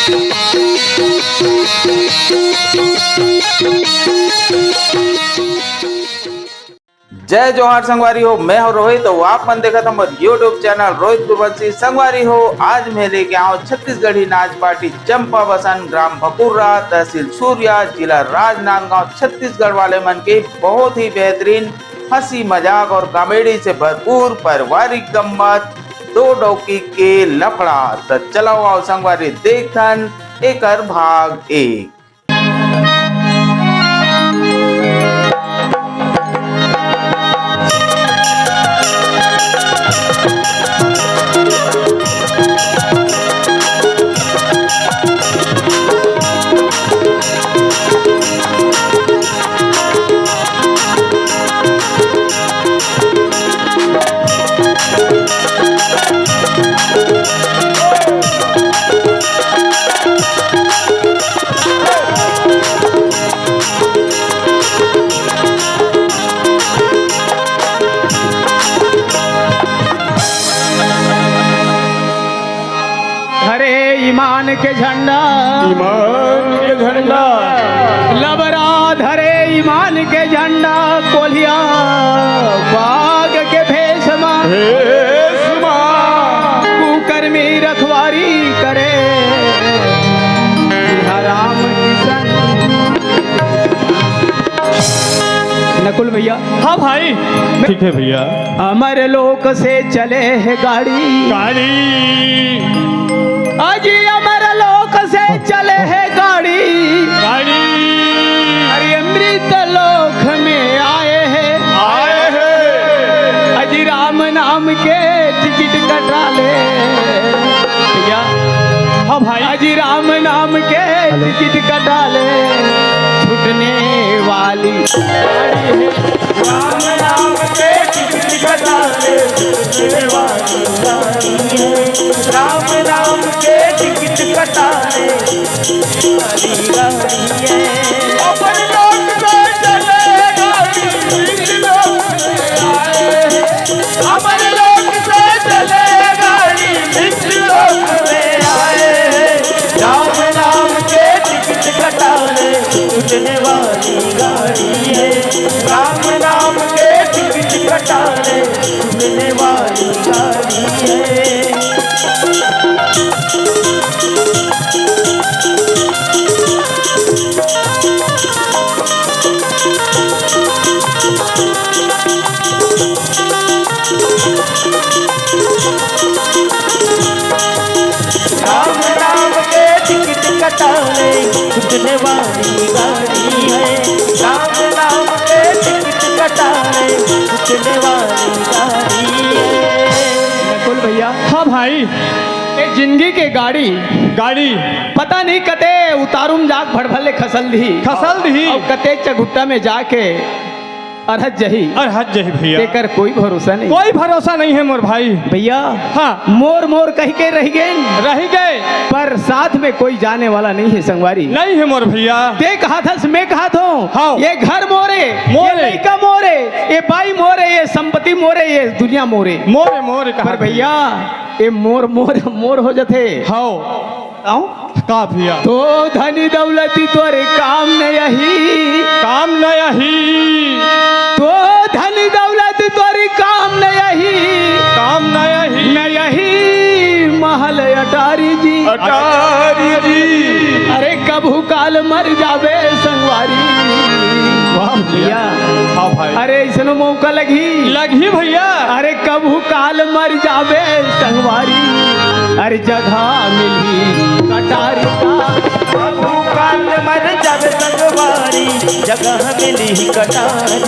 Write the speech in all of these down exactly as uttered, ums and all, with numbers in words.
जय जोहार संगवारी हो, मैं हूं रोहित। तो आप मन देखत हमर YouTube चैनल रोहित गुरुवंशी। संगवारी हो, आज मैं लेके आऊं छत्तीसगढ़ी नाच पार्टी चंपा बसन, ग्राम भकुर्रा, तहसील सूर्या, जिला राजनांदगांव, छत्तीसगढ़ वाले मन के बहुत ही बेहतरीन हंसी मजाक और कॉमेडी से भरपूर पारिवारिक गम्मत, दो डौकी के लफड़ा। त चलो आओ संगवारी, देखथन एकर भाग एक। धरे ईमान के झंडा, ईमान के झंडा। लबरा धरे ईमान के झंडा, कोलिया बाघ के भेष मा, भेष मा। कुकर्मी रखवारी करे, सिया राम किसन। नकुल भैया। हाँ भाई। ठीक है भैया। अमर लोक से चले है गाड़ी। गाड़ी। अजी अमर लोक से चले है गाड़ी। गाड़ी। अरे अमृत लोक में आए हैं। आए हैं। अजी राम नाम के टिकट कटा ले। भैया। हाँ भाई। अजी राम नाम के टिकट कटा ले, छूटने वाली गाड़ी है। राम नाम के टिकट कटा ले, छूटने वाली गाड़ी है। राम नाम के टिकट कटा ले, छूटने वाली गाड़ी है। अपन लोक से चले गाड़ी, बीच लोक में आए हैं। अमर लोक से चले गाड़ी, मृत्यु लोक में आए हैं। राम नाम के टिकट कटा ले, छूटने वाली गाड़ी है। राम नाम के टिकट कटा ले, छूटने वाली गाड़ी है। राम नाम के टिकट कटा ले, छूटने वाली गाड़ी है। राम नाम के टिकट कटा ले, छूटने वाली गाड़ी है। नकुल भैया। हाँ भाई। ये जिंदगी के गाड़ी, गाड़ी। पता नहीं कते उतारू म जाके भड़भड़ ले खसल दिही। खसल दिही। अउ कते चघुट्टा में जाके अरहत जही। अरहत जही भैया। तेकर कोई भरोसा नहीं। कोई भरोसा नहीं है मोर भाई। भैया, हाँ। मोर मोर कहि के रहि गेन। रहि गए। पर साथ में कोई जाने वाला नहीं है संगवारी। नहीं है मोर भैया। ते कहत हस, मैं कहत हूँ। हाँ। ये घर मोरे, मोरे। ये लइका मोरे, ये बाई मोरे, ये संपत्ति मोरे, ये दुनिया मोरे। मोरे, मोरे कहत पर भैया, ये मोर, मोर, मोर हो जथे। हाँ। बताऊं? का भैया? तो धन दौलत तोरे काम न आही। काम न आही। तो धन दौलत तोरे काम न आही। काम न आही। न आही महल अटारी जी। अटारी जी। अरे कभू काल मर जाबे संगवारी। वाह भैया। भैया। हाँ भाई। अरे ऐसनो मौका लगही। लगही भैया। अरे कभू काल मर जाबे संगवारी, अरे जगह मिलही कटारी का। कभू काल मर जाबे संगवारी, जगह मिलही कटारी।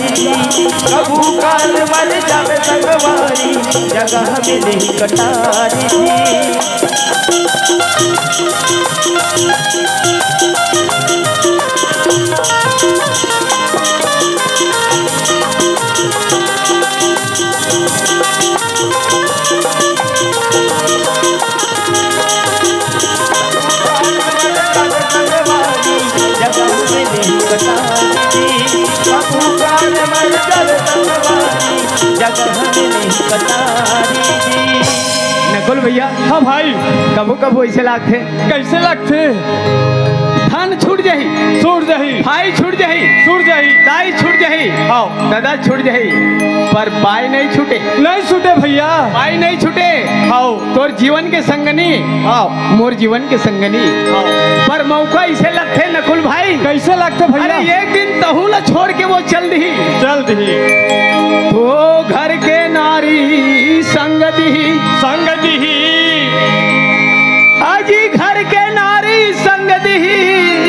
कभू काल मर जाबे संगवारी, जगह मिलही कटारी। बोल भैया। हाँ भाई। कभू कभू ऐसे लागथे। कैसे लागथे? धन छूट जाही। छूट जाही। भाई छूट जाही। छूट जाही। दाई छूट जाही। हाँ। दादा छूट जाही। पर बाई नहीं छूटे। नहीं छूटे भैया। बाई नहीं छूटे। हाँ। तोर जीवन के संगनी। हाँ। मोर जीवन के संगनी। हाँ। पर मौका इसे लगथे नकुल भाई। कैसे लगथे भैया? अरे एक दिन तहू ला छोड़ के वो चल दिही। चल दिही। तो घर के नारी संग दिही। संग दिही। अजी घर के नारी संग दिही।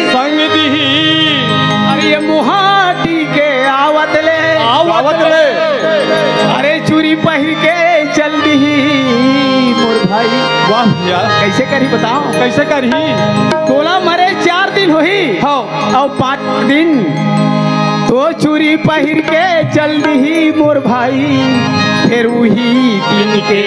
संग दिही। अरे ये मुहाटी के आवत ले। आवत ले। अरे चूरी पहिर के चल दिही मोर भाई। वाह भैया। कैसे करही बताओ? कैसे करही? तोला मरे चार दिन होही। हाँ। अउ पाँच दिन तो चूरी पहिर के चल दिही मोर भाई, फेर उही दिन के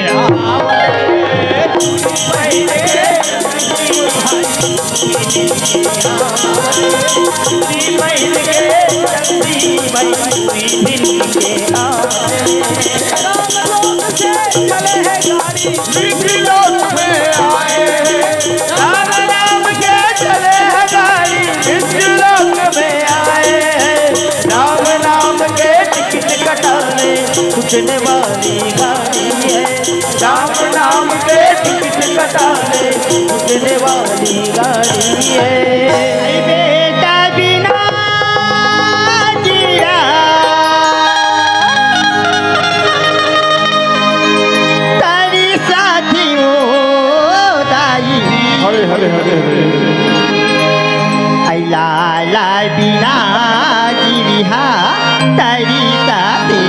राम नाम के टिकट कटाने उठने वाली गाड़ी है। राम नाम के टिकट कटाने उठने वाली गाड़ी है। बेटा बिना जीरा तारी साथी हो दाई। हरे हरे हरे हरे। ऐ लाला बिना जीविहा तरी साथे।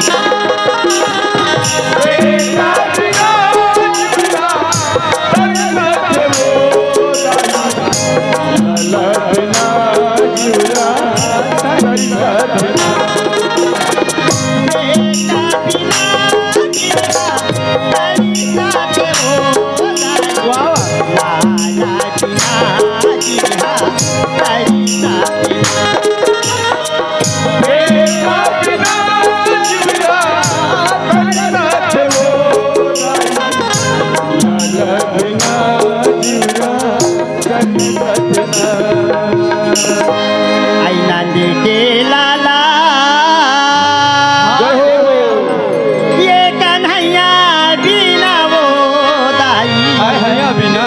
आई नंद के लाला। ये कन्हैया बिना वो दाई। हाय हैया बिना।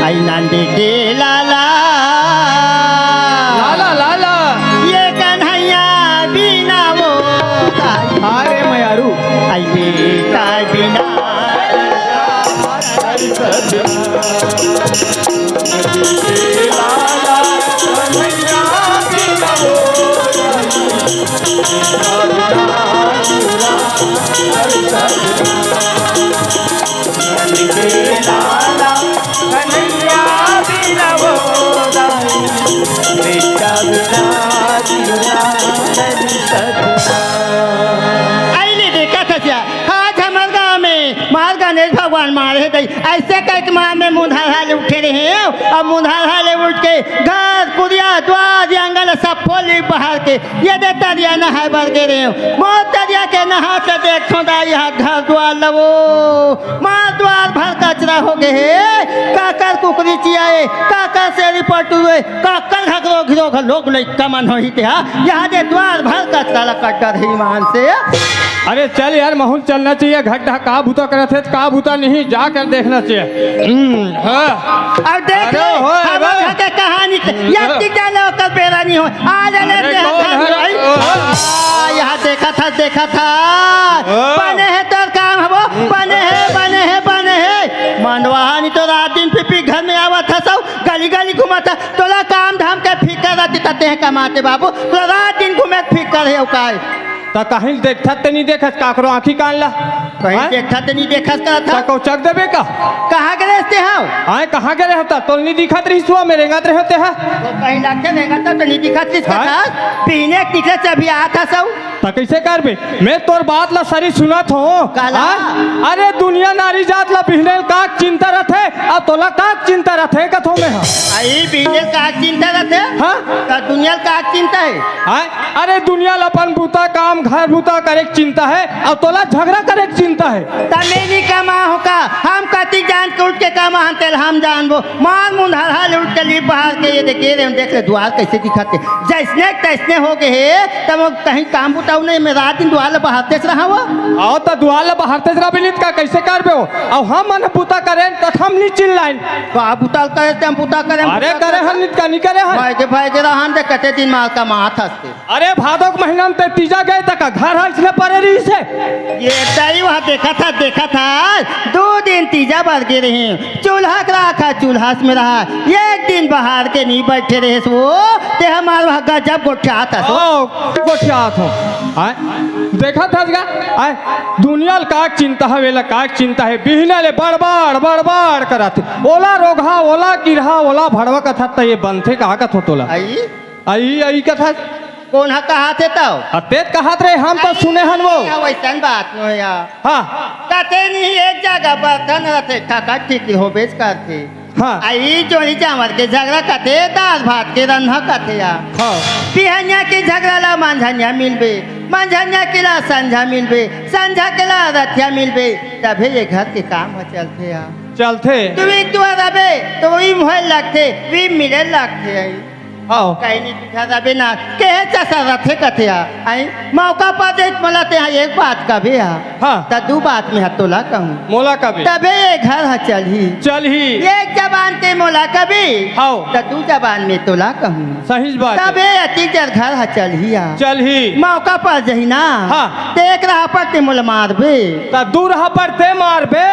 आई नंद के लाला। लाला लाला। ये कन्हैया बिना वो दाई। अरे मयारू। आई बेटा बिना। अइले देखत हस या, आज हमर गांव में मार गणेश भगवान मारे हे दई, अइसे कहिके मार में मुंधारहा ले उठे रहे हो। अब मुंधारहा ले उठ के घर, कुरिया, द्वार, आंगन ल सब्बो लीप बहार के ये दे तरिया नहाए बर गे रहे हो। मोर तरिया के नहा के देखथों दाई, यहाँ घर द्वार लवो, मार द्वार भर कचरा हो गे हे। काकर कुकरी चियाए, काकर सेरी पटुए, काकर घकरो घिरो घर लोग लइका मन होही ते हा। यहाँ दे द्वार भर कचरा ल कट डरही ईमान से। अरे चल यार, महूं ल चलना चाहिए, घर ढा का बूता करत हे, का बूता नहीं, जाकर देखना चाहिए। हम्म, हाँ। अब देख अरे ले, होए हमर बे। घर के कहानी ते, या हाँ। टिक जाले ओकर बेरा नहीं हो। आ जाले अरे देख कौन घर है? में। ओए। आ, यहाँ देखत हस, देखत हस। हाँ। बने हे तोर काम हवो, बने हे, बने हे, बने हे। मंडवाहा नहीं तो रात दिन पी पी घर में आवत हस, सब गली गली घूमत हस। तोला काम धाम के फिकर रहती त तेह कमाते बाबू, तोला रात दिन घूमे के फिकर हे, अउ काय? त कहीं देखथस ते नहीं देखस काकरो आँखी कान ला? कहीं हैं? देखथस ते नहीं देखस करत त हस? कौचक देबे का? कहाँ गे रहे ते हव? आए, कहाँ गे रहे होता? तोल नहीं दिखत रहिस हुआ, मैं रेंगत रहे होते हा। तो कहीं लगथे रेंगत त नहीं दिखत रहिस हैं? करत हस? पीने के निकले से अभी आत हस अउ। त कैसे करबे? मैं तोर बात ला सरी सुनत हों। काला? हाँ? अरे दुनिया नारी जात ला बिहने ल का चिंता रथे? आ तोला का चिंता रथे कथों मैं हा? आई बिहने ल का चिंता रथे? हाँ? त दुनिया ल का चिंता हे? हाँ? अरे, दुनिया ल अपन बूता, काम, घर बूता करे के चिंता हे, अउ तोला झगरा करे के चिंता हे। त मैं नी कमा हो का? हम कति जान के उठ के कमा हन, तेल हम जानबो। मार मुंह हर हाल उठ के लीप बहार के ये देखे रे, देख ले दुआर कैसे दिखत हे, जैसने तैसने हो गए हे। तब वो कहीं काम बुताऊ नहीं, मैं रात दिन दुआर ल बहारतेच रहा वो। अउ त दुआर ल बहारतेच रहा बिलित का, कैसे करबे हो? अउ हम मन बूता करेन त हम नी चिल्लाइन। का बूता करे ते हम बूता करेन, अरे बूता करे करे। हन नित का नी करे हन। भाई के, भाई के रहन दे, कते दिन मार कमात हस ते। अरे भादो के महीना में ते तीजा गए तक घर ह इसने परे रहिस हे। ये दाई वहाँ देखा था, देखा था, दो दिन तीजा बर गे रही, चूल्हा के रखा, चूल्हा में रहा, एक दिन बहार के नी बैठे रहे वो, ते हमार वहाँ गजब गोठियात हस वो। ओ, गोठियात हो। आय, देखा था जगा, आय, दुनिया ल का चिंता हे, वेला का चिंता हे, बिहना ले बड़बड़, बड़बड़ करत हे। ओला रोगहा, ओला किरहा, ओला भड़वा कथत त ये बनथे का कथो तोला? आई? आई, आई कथा। कोन ह कहाथे तव? अ, तेत कहात रहे, हम तो सुने हन वो। या वैसन बात नो या। हाँ। कथे नहीं एक जगह बर्तन रथे, ठका ठीक होबेच करथे। हाँ। आई जोड़ी चावल के झगड़ा कथे, दाल भात के रंधा कथे या। हाँ। बिहनिया के झगड़ा ला मंझनिया मिलबे, मंझनिया के ला संझा मिलबे, संझा के ला रथिया मिलबे, तभे ये घर के काम ह चलथे या। चलथे। तू भी तू रबे, तो वही मोहे लगथे, वही मिले लगथे आई। हाँ। कहीं नहीं तुझा रबे ना, केहे चसा रथे कथे आ। आई, मौका पर देख मोला ते हाँ एक बात कबे आ। हाँ। त दू बात में हा तोला कहूँ। मोला कबे। तबे ये घर ह चलही। चलही। एक जबान ते मोला कबे। हाँ। त दू जबान में तोला कहूँ। सही बात हे। तबे अति जर घर ह चलही आ। चलही। मौका पर जही ना। हाँ। ते एक राह पर ते मोला मारबे। त दू राह पर ते मारबे।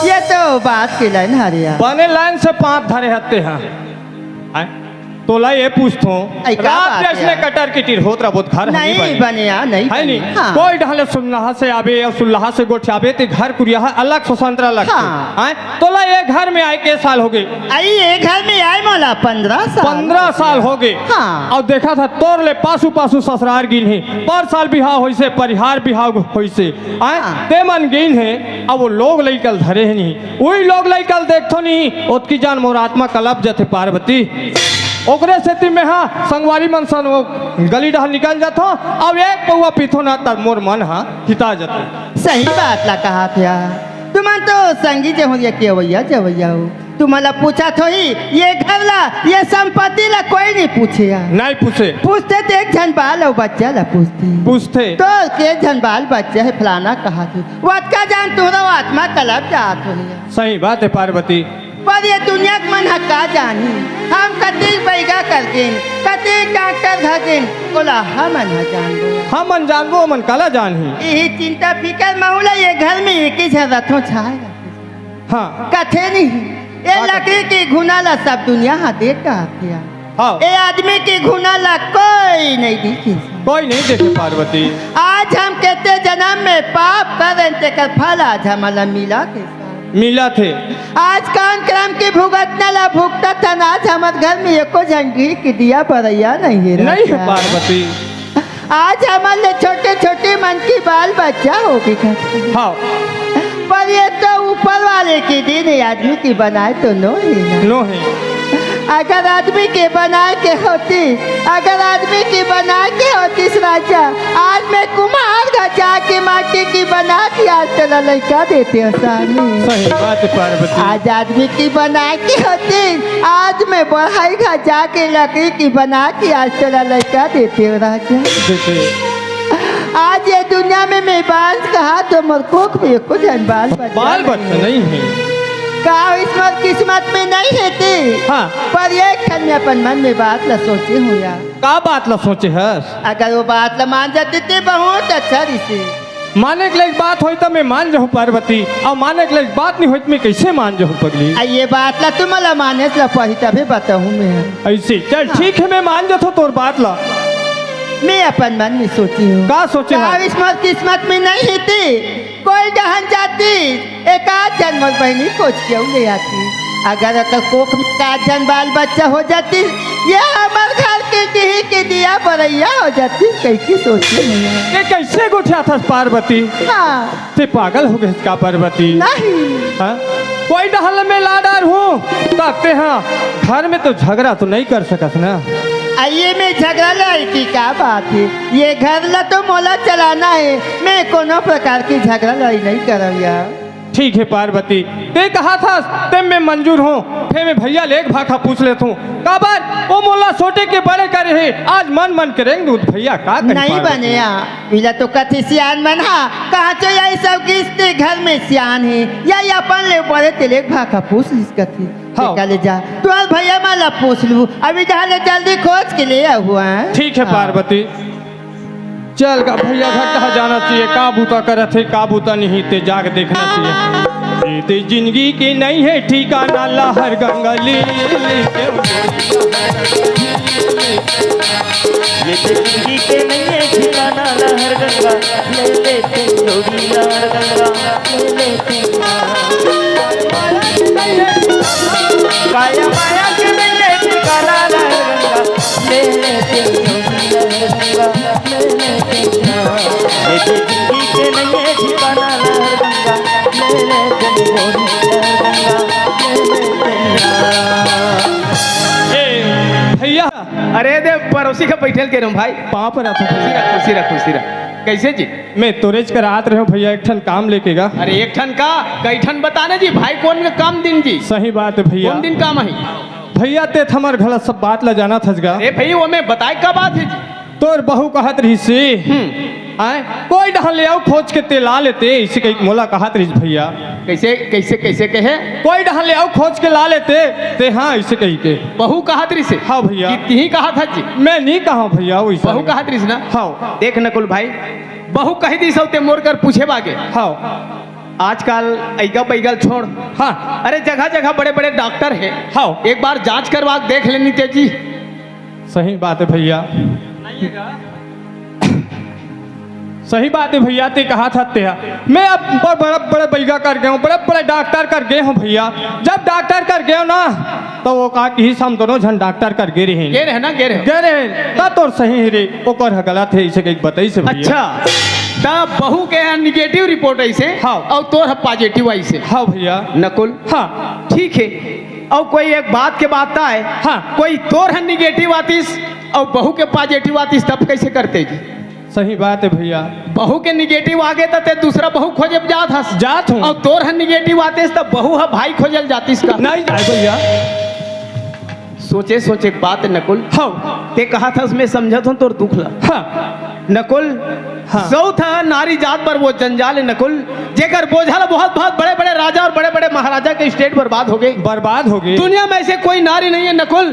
ये तो बात के लाइन हरे आ। बने लाइन से पाँत धरे हते हैं। आय? तोला ये पूछथों, आई, का रात बात जैसने हे? कटर किटिर होत रबो त घर ह नहीं नहीं बने। बने यार, नहीं है बने। नहीं? हाँ। कोई ढाले सुनलहा से आबे या सुनलहा से गोठियाबे ते घर कुरिया ह अलग स्वतंत्र लगथे। हाँ। आय? तोला ये घर में आय के साल होगे? आई, ये घर में आय मोला पंद्रह साल। पंद्रह साल होगे। हाँ। अउ देखा था तोर ले पासू पासू ससुरार गिन हे, पर साल बिहाव होइसे, परिहार बिहाव होइसे। आय? हाँ। ते मन गिन हे, अब वो लोग लइका ल धरे हे नहीं। उही लोग लइका ल देखथो नहीं, ओतकी जान मोर आत्मा कलप जथे पार्वती। ओकरे सेती में हा संगवारी मन सन वो गली डहर निकल जथो, अब एक पौवा पीथो ना त मोर मन हा हिता जथे। सही बात ला कहाथे। तुमन तो संगी जहुरिया के अवैया जवैया हो। तुमन ला पूछत होही, ये घर ला, ये संपत्ति ला कोई नहीं पूछे यार। नहीं पूछे। पूछते तो एक झन बाल अउ बच्चा ला पूछते। पूछते। तो के झन बाल बच्चा हे फलाना कहाथे। वतका जान तुहरो आत्मा कलप जात होही। सही बात हे पार्वती। पर ये दुनिया के मन ह का जानी, हम कतेक बैगा कर गेन, कतेक डॉक्टर घर गेन, ओला हमन ह जानबो। हमन जानबो, ओमन काला जानही। इही चिंता फिकर महूला ये घर में एक ही झन रथो छाए रथे। हाँ। कथे नहीं, ये का लकड़ी कथे? की घुना ला सब दुनिया ह देख कहाथे। हाँ। ए आदमी के घुना ला कोई नहीं देखे। कोई नहीं देखे पार्वती। आज हम केते जनम में पाप करेन, तेकर फल आज हमला मिलत हे। मिलत हे। आज कौन करम के भुगतना ला भुगतत हन, आज हमर घर में एको झन घी के दिया बरैया नहीं हे नहीं हे राजा। पार्वती। आज हमन ले छोटे-छोटे मन के बाल बच्चा होगे घर। हाँ। पर ये तो ऊपर वाले के दिन हे, आदमी के बनाए तो नो हे ना। नो हे। अगर आदमी के बनाए के होतिस, अगर आदमी के बनाए के होतिस राजा, आज मैं कुम्हार घर जाके माटी के बना के आज तोला लइका देतेंव सामी। सही बात हे पार्वती। आज आदमी के बनाए के होतिस, आज मैं बढ़ई घर जाके लकड़ी के बना के आज तोला लइका देतेंव राजा। देते। आज ये दुनिया में मैं बांस कहाथों, मोर कोख में एको झन बाल बच्चा बाल बच्चा नहीं हे। नहीं हे। का होइस मोर किस्मत में नहीं हे ते? हाँ। पर एक ठन मैं अपन मन में बात ला सोचे हूँ यार। का बात ला सोचे हस? अगर वो बात ला मान जाते ते बहुत अच्छा रहिसे। माने के लायक बात होई त मैं मान जाहूँ पार्वती, अउ माने के लायक बात नहीं होई त मैं कैसे मान जाहूँ पगली? आ ये बात ला तुमला माने ला पही तभे बताहूँ मैं। ऐसे चल हाँ। ठीक हे, मैं मान जाथों तोर बात ला। मैं अपन मन में सोचे हूँ। का सोचे का हस? होइस मोर किस्मत में नहीं हे ते, कोई डहन जातिस, एक आध झन मोर बहिनी खोज के अउ ले आतिस। अगर ओकर कोख में एक आध झन बाल बच्चा हो जातिस, ये हमर घर के गिही के दिया बरैया हो जातिस, कहिके सोचे हूँ। ये कैसे गोठियाथस पार्वती? हाँ। ते पागल हो गेस का पार्वती? नहीं। हाँ? कोई डहर ले मैं ला डारहूँ, तब तेहा घर में तो झगड़ा तो नहीं कर सकस ना। अइये में झगड़ा लड़ई के का बात हे? ये घर ला तो मोला चलाना हे, मैं कोनो प्रकार के झगड़ा लड़ई नहीं करव यार। ठीक हे पार्वती, तें कहत हस तेमे मैं मंजूर हँव। फेर मैं भैया ले एक भाखा पूछ लेथँव, काबर ओ मोला सोटे के बड़े करे हे, आज मन मन के रेंग दूँ त भैया का कही नहीं पार्वती? बने या, इला तो कथे सियान मन हा, कहाँ चो यही सब किस्ती घर में सियान हे, या अपन ले बड़े तेले एक भाखा पूछ लिस कथे। हाँ। तें का ले जा, तोर भैया मन ला पूछ लू, अभी जहाँ ले जल्दी खोज के ले आऊ, हाँ? ठीक हे हाँ। पार्वती। चल गा भैया, घर कहाँ जाना चाहिए, का बूता करत हे, का बूता नहीं, तें जाके देखना चाहिए। ये तें जिंदगी के नहीं हे ठिकाना, लहर गंगा ले ले के। ये तें जिंदगी के नहीं हे ठिकाना, लहर गंगा ले ले के, छोड़ी लहर गंगा ले ले के। काया माया के नहीं हे ठिकाना, लहर गंगा ले ले के, छोड़ी लहर गंगा। ए भैया, अरे दे पड़ोसी का बैठल के रहूं भाई। पाँव परत हँव खुशी भैया। रह, खुशी रह, खुशी रह। कैसे जी? मैं तोरेच करा आत रहेंव भैया, एक ठन काम लेके गा। अरे एक ठन का, कई ठन बताना जी भाई, कौन का काम दिन जी? सही बात हे भैया। कौन दिन काम हे? भैया तें त हमर घला सब बात ला जानत हस गा। अरे भाई, वो मैं बताए का बात हे जी? तोर बहू कहत रहिस हे, हम्म। आय, कोई डहर ले अउ खोज के तें ला लेते, अइसे कहिके मोला कहत रहिस भैया। कैसे, कैसे, कैसे कहे? कोई डहर ले अउ खोज के ला लेते, तें हाँ, अइसे कहिके। बहू कहत रहिस हे? हाँ भैया। कि तिहीं कहत हस जी? मैं नहीं कहँव भैया, वइसा बहू नहीं। कहत रहिस ना? हाँ। देख नकुल भाई, बहू कहि दिस हे तें मोर कर पूछे बागे। हाँ। आजकल अइगा बइगा ल छोड़। हाँ। अरे जगह जगह बड़े बड़े डॉक्टर हे। हाँ। एक बार जाँच करवा के देख लेनी तें जी। सही बात हे भैया, सही बात हे भैया, तें कहत हस तेहा। मैं अब ब-, बड़े बड़े बइगा कर गे हँव, बड़े बड़े डॉक्टर कर गे हँव भैया। जब डॉक्टर कर गे हँव ना, त ओ का किहिस, हम दोनों झन डॉक्टर कर गे रहेन। गे रहे ना, गे रहे। गे रहेन, त तोर सही हे रे, ओकर ह गलत हे, अइसे कहिके बताइस हे भैया। अच्छा, त बहू के यहाँ negative report आइस हे, हाँ। अउ तोर ह positive आइस हे। हाँ भैया। नकुल। हाँ। ठीक हे, अउ कोई एक बात के बात आय, हाँ। कोई तोर ह negative आतिस अउ बहू के positive आतिस, तब कैसे करते जी? सही बात हे भैया। बहू के negative आगे त तें दूसरा बहू खोजे जात हस। जात हँव। अउ तोर ह negative आतिस त बहू ह भाई खोजे ल जातिस का? नहीं जाय भैया। सोचे सोचे के बात हे नकुल। हाँ। तें कहत हस मैं समझत हँव तोर दुख ला। हाँ। नकुल, हाँ। सउत ह नारी जात बर वो जंजाल हे नकुल, जेकर बोझा ल बहुत बहुत बड़े बड़े राजा अउ बड़े बड़े महाराजा के state बर्बाद हो गे। बर्बाद हो गे। दुनिया में ऐसे कोई नारी नहीं हे नकुल,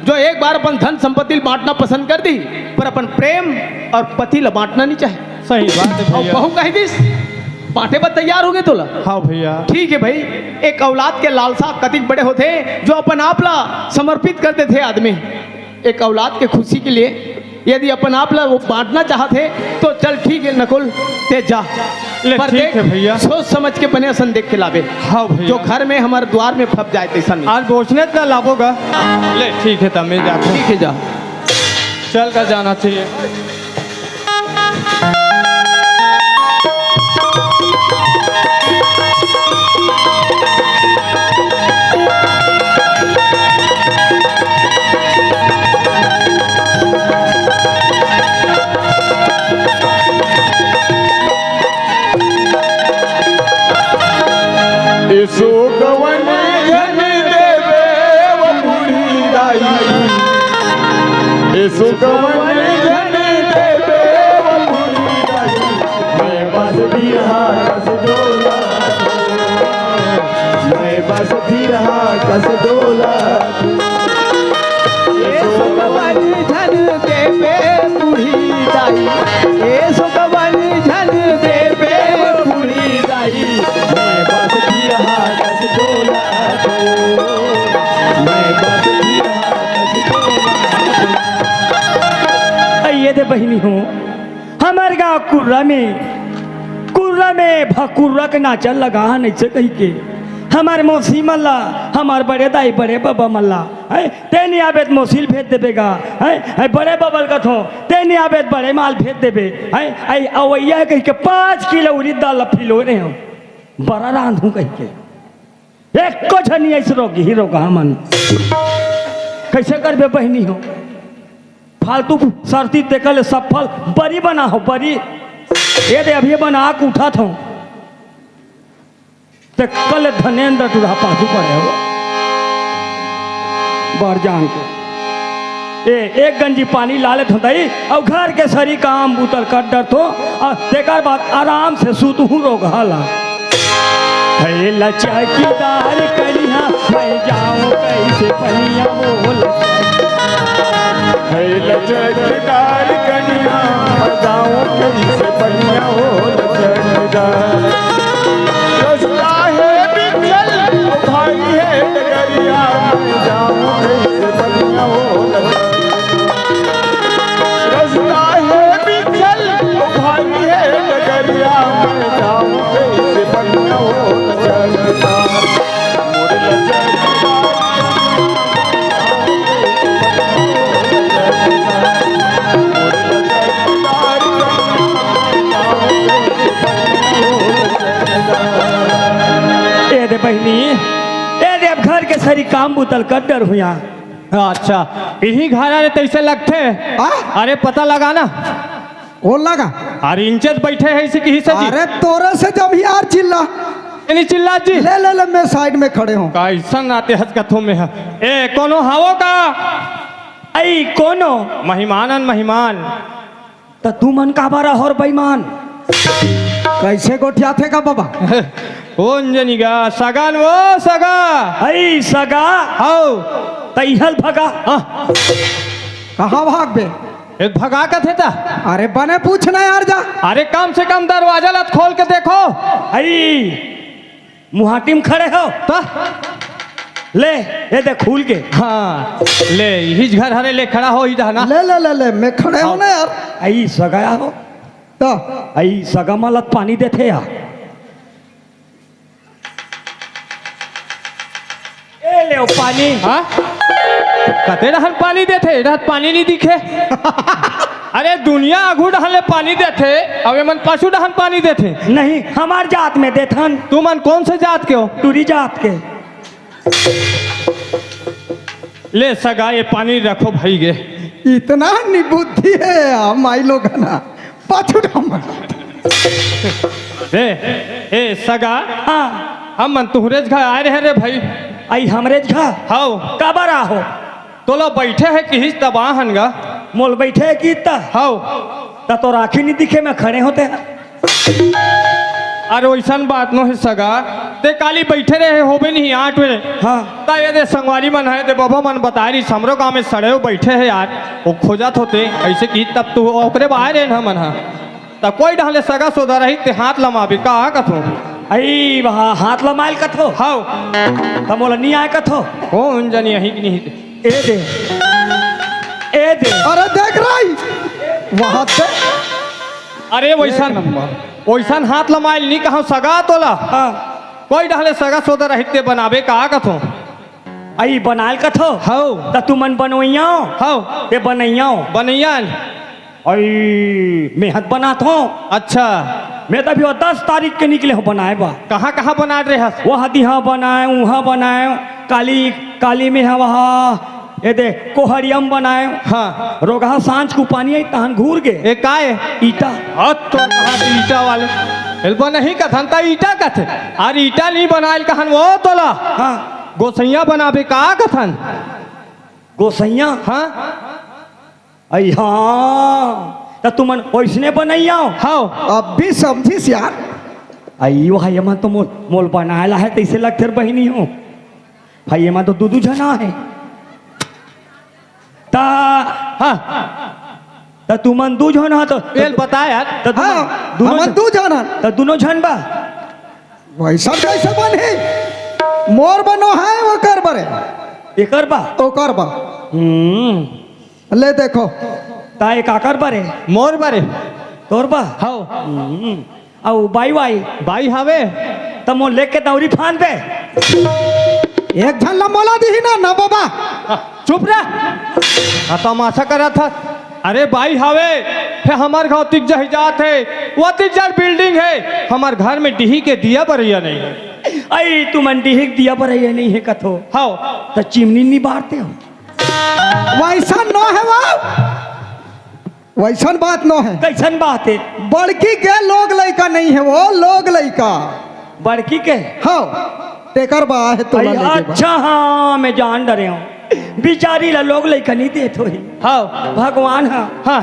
जो एक बार अपन धन संपत्ति ल बाँटना पसंद कर दिही, पर अपन प्रेम अउ पति ल बाँटना नहीं चाहे। सही बात हे अउ भैया। बहू कहि दिस, बाँटे बर तैयार हो गे तोला। हाँ भैया। ठीक हे भाई, एक औलाद के लालसा कतिक बड़े होथे, जो अपन आप ला समर्पित कर देथे आदमी। एक औलाद के खुशी के लिए यदि अपन आप ला वो बाँटना चाहत हे, तो चल ठीक हे नकुल, तें जा। ले, पर ठीक देख, हे भैया। सोच समझ के बने असन देख के लाबे। हाँ भैया। जो घर में हमर द्वार में फब जाय तइसन। आज बोझने त लाबो गा। ले, ठीक हे, त मैं जाथँव। ठीक हे, जा। चल गा, जाना चाहिए। एसो कवन झन देबे वो बूढ़ी दाई, एसो कवन झन देबे वो बूढ़ी दाई। मैं बस बिरहा कस डोला, मैं बस बिरहा कस डोला। एसो कवन झन देबे बूढ़ी दाई, एसो कवन झन देबे बूढ़ी दाई। मैं बस बिरहा कस डोला तो, मैं बस बिरहा कस डोला तो। अइये दे बहिनी हो, हमर गाँव कुर्रा में, कुर्रा में भकुर्रा के नाचा लगा हे, नइसे कहिके हमर मौसी मन ला, हमर बड़े दाई, बड़े बबा मन ला, हैं, तें नइ आबे त मौसी ल भेज देबे गा, हैं, हैं, बड़े बबा ल कथों, तें नइ आबे त बड़े माँ ल भेज देबे, हैं, अइ अवइया हे कहिके पाँच किलो उरिद दाल ल फिलोय रहेंव, बरा रांधहूँ कहिके। ए धनी ऐसे रोग ही रोग हमन। कैसे करबे बहिनी हो? फालतू सरती तेकर ले सब फल बरी बना हो, बरी। ये दे अभी बना के उठत हो। तेकर ले धनेंद्र टूरा पाछू पड़े हो। बर जान के। ए, एक गंजी पानी ला लेत हो दई, अउ घर के सरी काम बूता ल कर डरत हो, अउ तेकर बाद आराम से सूत हूँ रोगहा ला। हे लचकदार कनिहा, मैं जाऊं कैसे पनिया बोल। हे लचकदार कनिहा, मैं जाऊं कैसे पनिया बोल। लचकदार। रस्ता हे बिचल, भारी हे डगरिया, मैं जाऊं कैसे पनिया बोल। रस्ता हे बिचल, भारी हे डगरिया, मैं जाऊं कैसे पनिया बोल। ए दे बहिनी, ए दे अब घर के सरी काम बूता ल कर डर हुआ। अच्छा, इही घर आले तैसे लगथे। आ? अरे पता लगा ना। कौन लगा? अरे इंचेस बैठे है इसी की हिस्सा जी। अरे तोरे से जब यार चिल्ला। नहीं चिल्ला जी। ले, ले, ले, मैं साइड में खड़े हूँ। कैसन आते हस कथो में है? ए, कोनो हावो का? आई कोनो? मेहमानन मेहमान। त तू मन काबर आहो बेईमान? कैसे गोठियाथे का बाबा? कौन जनी गा? सगा न वो सगा। आई सगा? हौ। त इहल भगा। हाँ। कहाँ भागबे? ए, भगा कथे ता। अरे बने पूछना यार जा। अरे कम से कम दरवाजा लत खोल के देखो। आई मुहाटी में खड़े हो। त? ले, ये दे खुल के। हाँ, ले, इही घर हरे ले खड़ा हो ही रहना। ले, ले, ले, ले, मैं खड़े हूँ ना यार। आई सगा हो। त? आई सगा मालत पानी देथे यार। ए ले ओ पानी। हाँ? कते डहन पानी देथे? ए डहन पानी नहीं दिखे। अरे दुनिया आगू डहन ले पानी देथे, अब एमन पाछू डहन पानी देथे। नहीं, हमार जात में देथन। तुमन कौन से जात के हो? टूरी जात के। ले सगा, ये पानी रखो भाई गे। इतना निबुद्धि है माई लोगन। पाछू डहन। रे, ए सगा, हाँ। हमन तुहरेच घर आए रहे रे भाई। आई हमरेच घर? हौ। काबर आहो? तोला बैठे हे किहिस तब आहन गा। मोल बैठे हे किहिस त? हौ। त तोर आँखी नहीं दिखे, मैं खड़े होते हैं। अरे वैसन बात नो हे सगा, ते काली बैठे रहे होबे नहीं आठ बजे। हाँ। त ये दे संगवारी मन है, दे बाबा मन बताए रही, हमरो गाँव में सड़े हो बैठे हे यार, वो खोजत होते, ऐसे किहिस तब तू ओकरे बाहर है ना मन हा। त कोई डहले सगा सोदा रही ते हाथ लमाबे का कथो? आई वहाँ हाथ लमाइल कथो? हौ। त मोला नहीं आए कथो? कौन जानी यही कि नहीं? ए दे। ए दे। अरे देख रही। वहाँ ते। अरे वैसन, एक नंबर। वैसन हाथ लमाइल नहीं कहा सगा तोला। हाँ। कोई डहले सगा सोदा रही ते बनाबे का कथो? आई बनाइल कथो? हौ। त तुमन बनोइया हो? हौ। ते बनैया हो? बनैया। अई, मैं हत बनात हों। अच्छा। मैं तो अभी वो दस तारीख के निकले हों बनाए बर। कहाँ, कहाँ बनात रहे हस? वहाँ दिहा बनाए, उहाँ बनाए, काली, काली में है वहाँ, ये दे, कोहड़िया में बनाए। हाँ। रोगहा सांझ को पानी आई, तहन घूर गे। ए, काय? ईटा। हत तो कहाँ से ईटा वाले? एल बनही कथन त ईटा कथे। अरे ईटा नहीं बनाइल कहन वो तोला। हाँ। गोसैया बनाबे का कथन? गोसैया? हाँ। आई हाँ, त तुमन ओइसने बनैया हो? हौ। अब भी समझिस यार। आई वह, एमन तो मोल, मोल बनाए ला है, तैसे लगथे बहिनी हो। भाई, एमन तो दू दू झना है। त हाँ। त तुमन दू झन हा तो तेल बता यार। त दुनो, हाँ, दुनो हमन झन, दू झन हन। त दुनो झन बा। वैसा कैसे बनही? मोर बनो है, ओकर बरे। एकर बा? ओकर बा। हम्म। ले देखो। त ए काकर बरे? मोर बरे। तोर बा? हौ। हम्म। अउ बाई वाई? बाई हवे। त मोर लेके दौरी फान दे। एक झन ला मोला दिही ना, ना बाबा। चुप रह। आ तमाशा करत हस। अरे बाई हवे, हे हमर गाँव तिक जही जात हे, वो तिक जर बिल्डिंग हे, हमर घर में डिही के दिया बरिया नहीं हे। अई तुमन डीहिक दिया बर ये नहीं है कथो। हव। त चिमनी नी बारते हो। वैसन नो हे वो। वैसन बात नो हे। कैसन बात हे? बड़की के लोग लइका नहीं हे वो, लोग लइका। बड़की के? हव। तेकर बा हे तोला अई, लेगे बा। अच्छा, हाँ, मैं जान डरे हूँ। बिचारी ला लोग लइका नहीं देत होही। हव। भगवान ह। हाँ।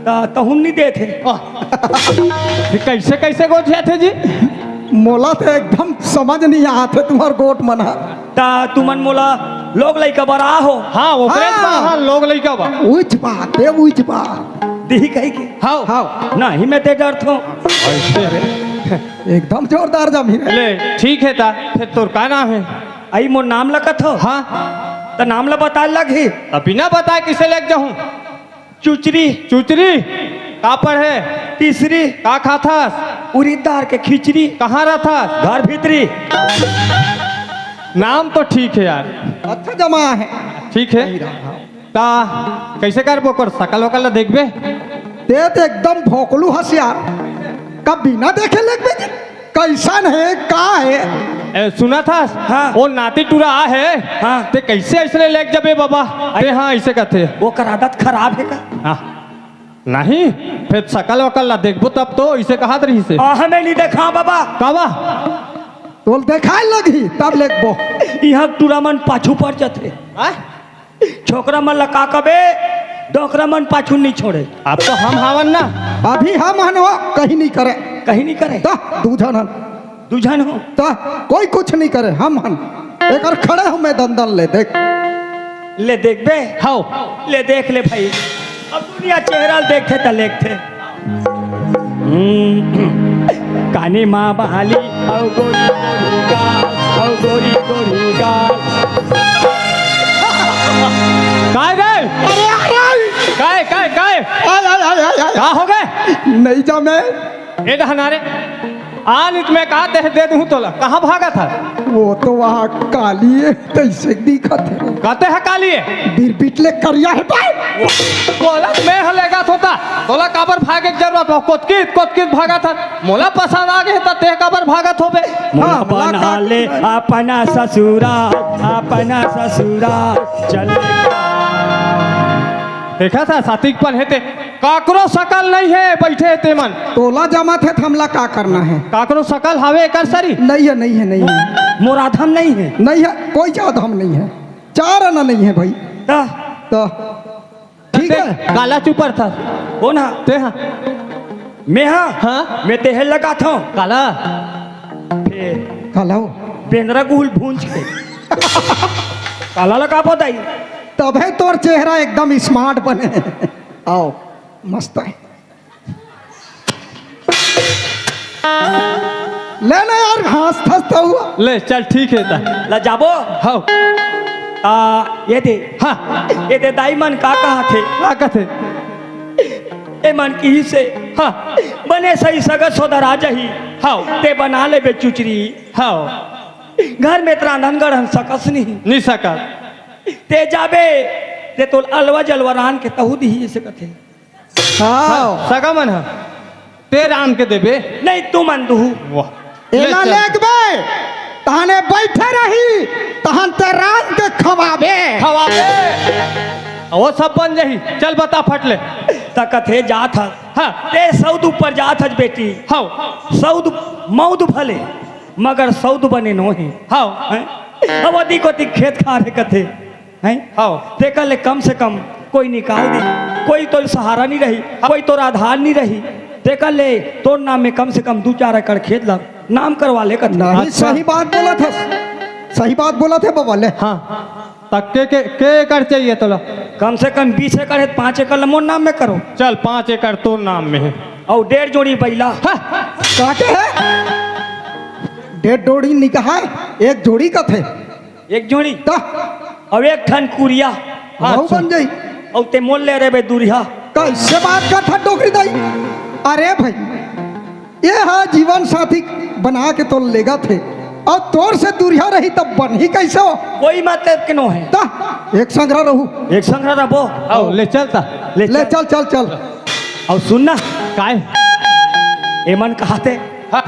त तहूँ नहीं देत हे। आह। ये कैसे, कैसे गोठियाथे जी? मोला तो एकदम समझ नहीं आत हे तुम्हर गोठ मन ह। त तुमन मोला लोग लइका बर आहो। हाँ, ओकरे हाँ। हाँ, लोग लइका बा। उच बात हे, उच बात। दिही कही के? हव। हव। नहीं, मैं ते डरथों। एकदम जोरदार जमी रे। ले, ठीक हे त, फेर तोर का नाम हे? अई मोर नाम ल कथो? हाँ। त नाम ल बताय लगही। त बिना बताय कइसे लेग जाहूँ? चुचरी। चुचरी? का पढ़े? तीसरी। का खाथस? उरीद दार के खिचरी। कहाँ रथस? घर भीतरी। नाम तो ठीक हे यार। अच्छा जमा हे। ठीक हे। सही रहा। त कइसे करबो, ओकर सकल वकल ल देखबे? ते तो एकदम भोकलू हस यार। का बिना देखे लेगबे जी? कैसन हे, का हे? ए, सुनत हस? हाँ। वो नाती टूरा आ हे। हाँ। ते कैसे ऐसने लेग जबे बाबा? अरे। ते हाँ, ऐसे कथे। ओकर आदत खराब हे का? हाँ। नहीं, फेर सकल वकल ला देखबो तब तो ऐसे कहत रहिस हे। आ, हमें नहीं देखा बाबा। का बा? तोल देखाय लगही, तब लेगबो। इहाँ टूरा मन पाछू पड़ जाथे। हाँ? छोकरा मन ला का कबे, डोकरा मन पाछू नहीं छोड़े। अब तो हम हावन ना। अभी हम हन हो, कहीं नहीं करे। कहीं नहीं करे। त दू झन हन। दू झन हो। त कोई कुछ नहीं करे, हम हन। एकर खड़े हूँ मैं दंदन ले, देख। ले देखबे? हव। ले देख ले भाई। अब दुनिया चेहरा ल देखथे त लेगथे। हम्म, कानी माँ बहाली, अउ गोरी गोरी गाल, अउ गोरी गोरी गाल। काय रे? अरे, अरे! काय, काय, काय? आय, आय, आय, आय, आय। का हो गे? नहीं जा मैं। ए डहना रे, आ नित मैं का देह दे दूँ तोला, कहाँ भागत हे? वो तो वहाँ काली हे, तैसे दिखत हे। कहते हैं काली हे? बिरबिट ले करिया हे बे। बोलत मैं ह लेगत हों त, तोला काबर भागे के जरूरत हो? कोतकित, कोतकित भागत हे। मोला पसंद आ गे त ते काबर भागत होबे? मोला हाँ, बना ले अपना ससुरा, अपना ससुरा चल। देखा था साथी के पन हे ते। काकरो सकल नहीं हे, बइठे हे तेमन। तोला जमत हे, त हमला का करना हे? काकरो सकल हवे एकर सरी? नहीं हे, नहीं हे, नहीं हे। मोर आधम नहीं हे। नहीं हे, कोई आधम नहीं हे। चार आना नहीं हे भाई। त? त ठीक हे। काला चुपर था। कोन हा? ते हा। मैं हा? हाँ। मैं तेहे लगाथों। काला? फेर? काला हो? बेंदरा गुल भूंज के। काला लगा बताई। तभे तोर चेहरा एकदम smart बने। आओ, मस्त हे। ले ना यार, हँसथस त हुआ। ले, चल, ठीक हे त। ला जाबो? हव। आ, ये दे। हाँ। ये दे, दाई मन का कहत हे? का कहत हे? ए मन किहिस हे। हाँ। बने सही सगा सोदरा जही। हव। ते बना लेबे चुचरी। हव। घर में त रांधन गढ़न सकस नहीं। नहीं सकस। ते जाबे, ते तोल अलवा जलवा रांध के तहू दिही, अइसे कथे। हाँ। सगा मन ह, ते रांध के देबे। नहीं, तुमन दुहू। वाह। एला ले चल। लेगबे, तहने बइठे रही, तहन ते रांध के खवाबे। खवाबे। वो सब बन जाही। चल बता फट ले। त कथे जात हस। हाँ। ते सौद ऊपर जात हस बेटी। हव। सौद मौद भले, मगर सौद बने नो हे। हव। हैं? अब ओती कोती खेत खार हे कथे। हैं? हव। तेकर ले कम से कम कोई निकाल दी, कोई तोर सहारा नहीं रही, कोई तोर आधार नहीं रही। तेकर ले तोर नाम में कम से कम दू चार एकड़ खेत ला नाम करवा ले कथे। नहीं, अच्छा। सही बात बोलत हे, सही बात बोलत हे बाबा ले। हाँ। त के, के, के एकड़ चाहिए तोला? कम से कम बीस एकड़ हे, पाँच एकड़ ला मोर नाम में करो। चल, पाँच एकड़ तोर नाम में हे। अउ डेढ़ जोड़ी बइला। हाँ। काटे हे? डेढ़ जोड़ी निकहा हे, एक जोड़ी कथे। एक जोड़ी? त? अउ एक ठन कुरिया। हाँ, वहू अच्छा। बन जाही। अउ ते मोल ले रे बे दुरिहा। कइसे बात करथस डोकरी दाई? अरे भाई, ये हा जीवन साथी बना के तोल लेगत हे, अउ तोर से दुरिहा रही तब बनही कइसे हो? कोई मतलब के नो हे। त एक संघरा रहू। एक संघरा रहबो। हव, ले चल त। ले ले चल। चल, चल, चल। अउ सुन ना। काय? एमन कहत हे। हाँ।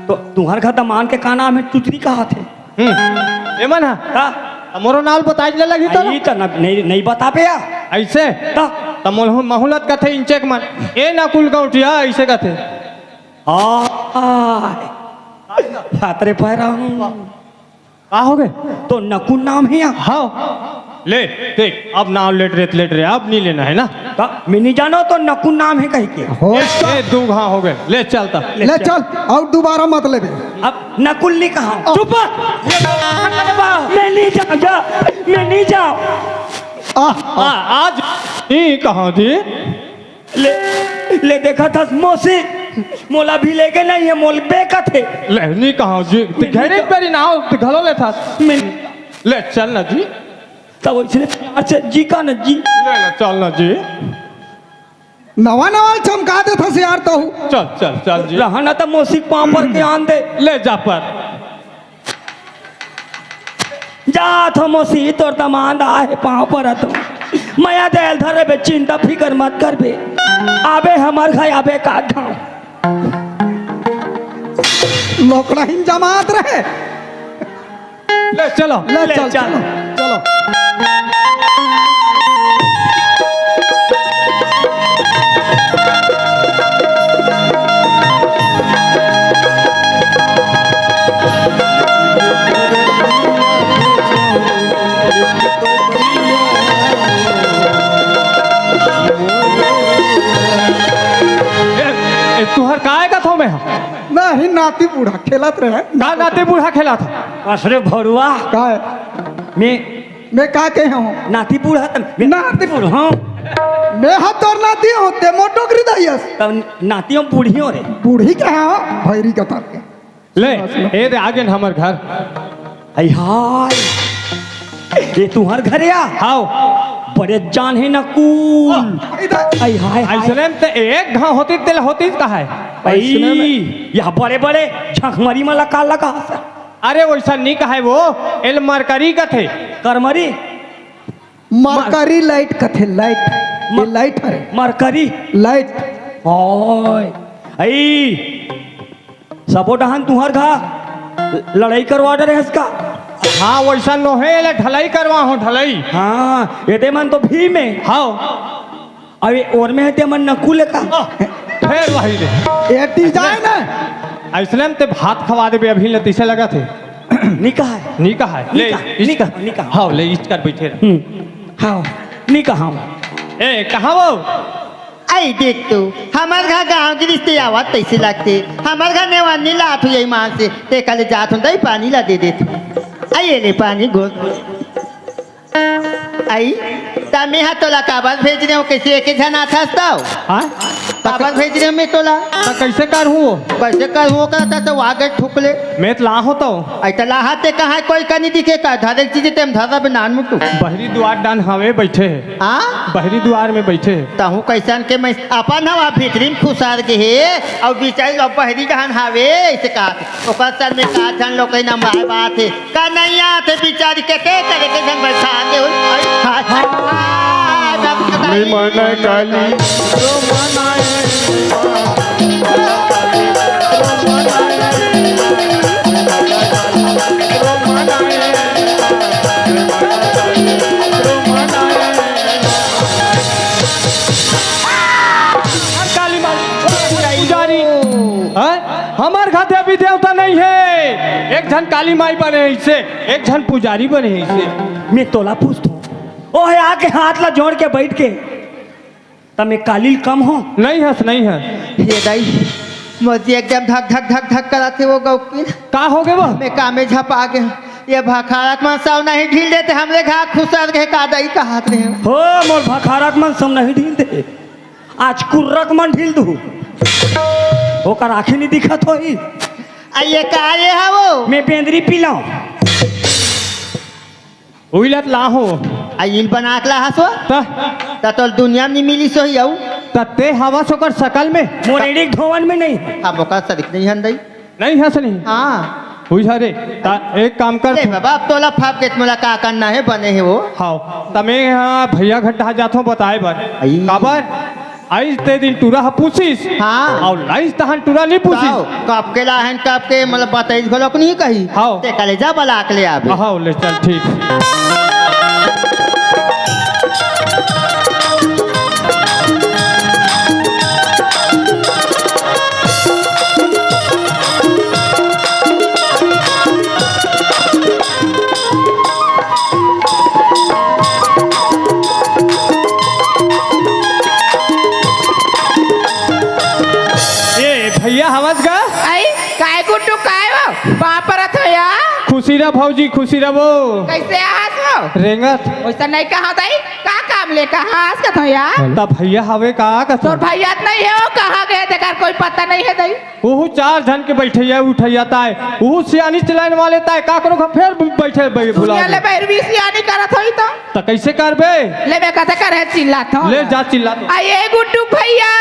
तो तुंहर घर दमांद के का नाम हे? टुटरी कहाथे। हम्म। एमन ह? का? त मोरो नाव ल बताए ल लगही तो ना। अई त न-, नहीं, नहीं बताबे या। अइसे? त? त मोलहू-, महूं ल त कथे इंचेक मन। ए नकुल गौंटिया, अइसे कथे। आ, आ, फातरे पैरा हूं। का होगे? तो नकुल नाम हे या? हव। ले, देख, अब नाव लेट रे, लेट रे, अब नहीं लेना हे ना। का? मैं नहीं जानों तो नकुल नाम हे कहिके। हो ए, ए, दू घांव होगे। ले चल त। ले ले चल। चल, अउ दुबारा मत लेबे। अब नकुल नहीं कहांव। चुप! मैं नहीं जांव, जा, मैं नहीं जांव। आह, आ, आज नहीं कहांव जी। ले, ले देखत हस मौसी, मोला भी लेगे नहीं हे, मोला बेकत हे। ले, नहीं कहांव जी, ते घरे पर ही ना हो, ते घलो लेथस। मैं ले, चल ना जी। तब इसने प्यार से जी का ना जी। ले, ले, चल ना जी। नवा नवा चमका देथस यार तहू। चल, चल, चल जी। रहा ना त मौसी के पांव पर के आन दे। ले जा पर। जात हों मौसी, तोर दमांद आहे पांव परत हों। मया दया ल धरबे, चिंता फिकर मत करबे। आबे हमर घर आबे का ठांव। लोकड़ाहीन जमात रहे। ले चलो। ले ले चल, चल। चलो, चलो। ए, ए, तुंहर काय कथों मैं? नहीं, नाती बूढ़ा खेलत रहे। का नाती बूढ़ा खेलत हे? असरे भरुआ। काय? मैं मैं का कहे हूँ? नाती बूढ़ा त मैं नाती बूढ़ा। मैं हा तोर नाती हों, ते मोर डोकरी दाई अस। तब नाती हों बूढ़ी हों रे। बूढ़ी कहे हूँ, भैरी कतर के। ले, ए दे आगे न हमर घर। हाय हाय। ये तुंहर घर या? हाव। बड़े जान हे नकुल। इधर। हाय हाय हाय। अइसने में ते एक घांव होतिस तेला होतिस कहाय। अइसने में। या बड़े बड़े झखमरी मन ला का लगा। अरे वइसन नी कहाय वो, एला मरकरी कथे। करमरी? मरकरी लाइट कथे, लाइट। ये म-, लाइट हरे। मरकरी? लाइट। ओय। अई, सबो डहन तुंहर घर लड़ई करवा डरे हस का? हाँ, वइसन नोहे, एला ढलई करवाहूँ, ढलई। हाँ, एदे मन तो भीम हे। हाव। अबे ओर में हे ते मन नकुल का? फेर वही रे। ए डिजाइन हे। अइसने में ते भात खवा देबे अभी ले, तइसे लगत हे। नी कहाय। नी कहाय। नी ले, कहा, इस नी कहा, नी कहा। हाव, ले, इस कर बइठे रह। हम्म। हाव, नी कहांव। ए, कहां वो? अई देख तो, हमर घर गांव के रिश्ते आवत तइसे लगथे। हमर घर नेवानी लात हुई ईमान से, ते कले जात हूं, दई पानी ला दे देत हूं। अई ये ले पानी घोल। अई, त मेंहा तोला काबर भेज रेहेंव, कइसे एके झन आथस तव? हाँ? काबर भेज रेहेंव मैं तोला? त कइसे करहूं वो? कइसे करहूं ओकर, त, त वागे ठुकले। मैं त लाहूं तव। अई त लाहा ते कहां कोई कनी दिखे का? धरे के चीज तेम धरा बे नान मुटु। बहरी दुवार डहन हवे बइठे हे। हाँ? बहरी दुवार में बइठे हे। तहूं कइसन के मैं अपन हवा भीतरी में खुसर गे हे, अउ बिचारी लो बहरी डहन हवे, अइसे कहा। ओकर सर में का झन लोकई नमवाए बात हे। कन्हैया थे बिचारी के, के करे के झन बैठा दे हो। अरे, हाय, हाय, हाय, हाय, जब तक आई। विमन काली। काली माई, पुजारी, हैं? हमर घर देवी देवता नहीं हे। एक झन काली माई बने हे अइसे, एक झन पुजारी बने हे अइसे। मैं तोला पूछथों, ओहे आके हाथ ला जोड़ के बइठ गे, त मैं काली ल कम हों? नहीं हस, नहीं हस। ये दाई, मोर जी एकदम धक धक धक धक करत हे वो गौकिन। का होगे वो? मैं कामे झपा गे। ये भखारत मन सब नहीं ढील देते, हमरे घर खुसर गे का दाई कहत रहे। हो, मोर भखारत मन सब नहीं ढील दे। आज कुर्रक मन ढील दू। ओकर आंखी नहीं दिखत होही। आ ये का ये हवो? मैं बेंदरी पीलांव। उइलत लाहूं। आ इल बना के लाहस वो? त? त तोल दुनिया में नहीं मिली सोही अउ। त ते हवस ओकर सकल में? मोर एड़ी के धोवन में नहीं। अब ओकर सरीक नहीं हन दई। नहीं हस नहीं? हाँ। हुई हरे। त एक काम कर ले तू। बाबा, अब तोला फाप के मोला का करना हे, बने हे वो। हाव। त मैं, हाँ, भैया घर डहा जाथों बताए बर। आई। काबर? आइस ते दिन टूरा ह पूछिस। हाँ। अउ लाइस तहन टूरा नी पूछिस। कब के लाहन, कब के, मतलब, बताइस घलोक नहीं कही। हाँ। ते कले जा बला के ले आबे। हाँ, ले चल, ठीक। ए भैया, हवस गा? आई, काय गुड्डू, काय वो? बाप रथ हो या? खुशी रह भौजी, खुशी रह वो। कैसे आस हो? रेंगत। वैसा नहीं कहा दाई, का काम ले कहा आस कथो या? त भैया हवे का कथो? तोर भैया त नहीं है वो, कहाँ गए देखा, कोई पता नहीं है दाई। ओहू चार झन के बैठैया उठैया ताय, ओहू सियानी चलाइन वाले ताय, काकरो घर फेर बैठे बै-, भुला दुनिया ले गए। बैरवी सियानी करत होई तो। त कैसे करबे? ले बे कथे करे चिल्लात हो। ले जा चिल्ला तो। आ ये गुड्डू भैया,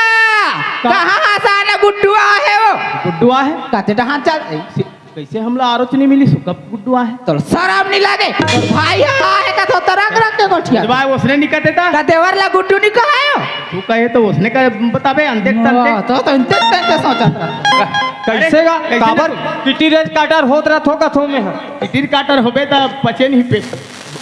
का? कहाँ हसान गुड्डू आहे वो? गुड्डू आहे? कथे डहान चल। कैसे हमला आरोच नहीं मिली सु, कब गुड्डू आहे? तो शरम नहीं लागे? तो भाई आहे का तो तरक रख के गोठिया। भाई उसने नहीं कहते था। का देवर ला गुड्डू नहीं कहायो? तू कहे तो उसने कहे बताबे, अंते वाह, तंते। तो, तो अंते तंते सोचत रहा। कैसे अरे, गा? कैसे काबर ना? किटी रेज काटर होत रहा थोका थो में ह। किटी काटर होबे त पचे नहीं पेट,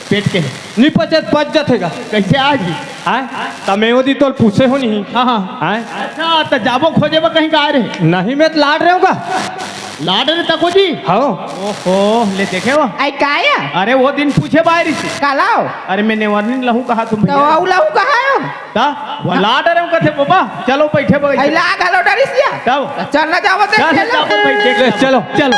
पेट के। नहीं पचे त पच जाथे गा। कैसे आज ही? हाँ? त मैं वो दी तोल पूछे हो नहीं। हाँ, हाँ। हाँ? अच्छा, त जाबो खोजे बा कहीं का रे? नहीं, मैं त लाड रहे हूँ गा। लाड रे तको जी? हाँ। ओहो, ले देखे वो। आई काया? अरे वो दिन पूछे बाहर से। कालाओ? अरे मैं नेवानी लहू कहा तुम तो भैया। आऊ लहू कहा हो? ता? वो लाड रहे हूँ कथे बाबा। चलो बैठे बैठे। आई ला घलो डरिसिया। तब? चल ना जाओ देख चल, चलो। चलो, भाई, देख ले, चलो। चलो।